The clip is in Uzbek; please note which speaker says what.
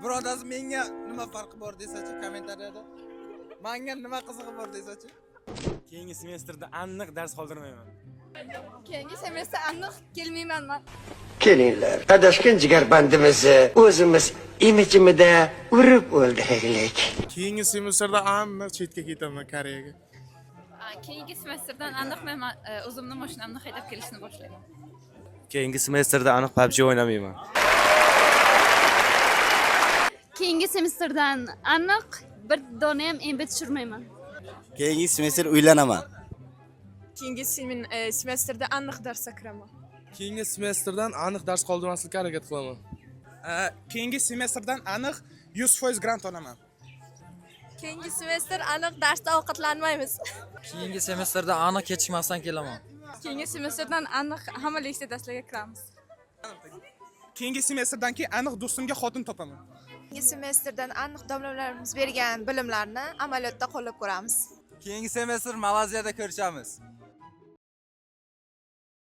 Speaker 1: Birontasi menga nima farqi bor desachi kommentariyada. Manga nima qizig'i bor desachi.
Speaker 2: Keyingi semestrda aniq dars qoldirmayman.
Speaker 3: Keyingi semestr aniq kelmayman man.
Speaker 4: Kelinglar, adashgan jigarbandimizni o'zimiz imijimida urib o'ldiraylik.
Speaker 5: Keyingi semestrda aniq chetga ketaman, Koreyaga.
Speaker 3: Keyingi semestrdan aniq men o'zimni mashinamni haydab kelishni boshlayman.
Speaker 6: Keyingi semestrda aniq PUBG o'ynamayman.
Speaker 3: Keyingi semestrdan aniq bir dona ham MB tushirmayman.
Speaker 7: Keyingi semestr uylanaman.
Speaker 8: Keyingi semestrda aniq darsga kiraman.
Speaker 5: Keyingi semestrdan aniq dars qoldirmaslikka harakat qilaman.
Speaker 9: Keyingi semestrdan aniq 100% grant olaman.
Speaker 8: Keyingi semestr aniq darsda ovqatlanmaymiz.
Speaker 10: Keyingi semestrda aniq kechikmasdan kelaman.
Speaker 3: Keyingi semestrdan aniq hamma leksiya darslarga kiramiz.
Speaker 9: Keyingi semestrdan keyin aniq do'stimga xotin topaman.
Speaker 8: Keyingi semestrdan aniq domlalarimiz bergan bilimlarni amaliyotda qo'llab ko'ramiz.
Speaker 1: Keyingi semestr Malayziyada ko'rishamiz.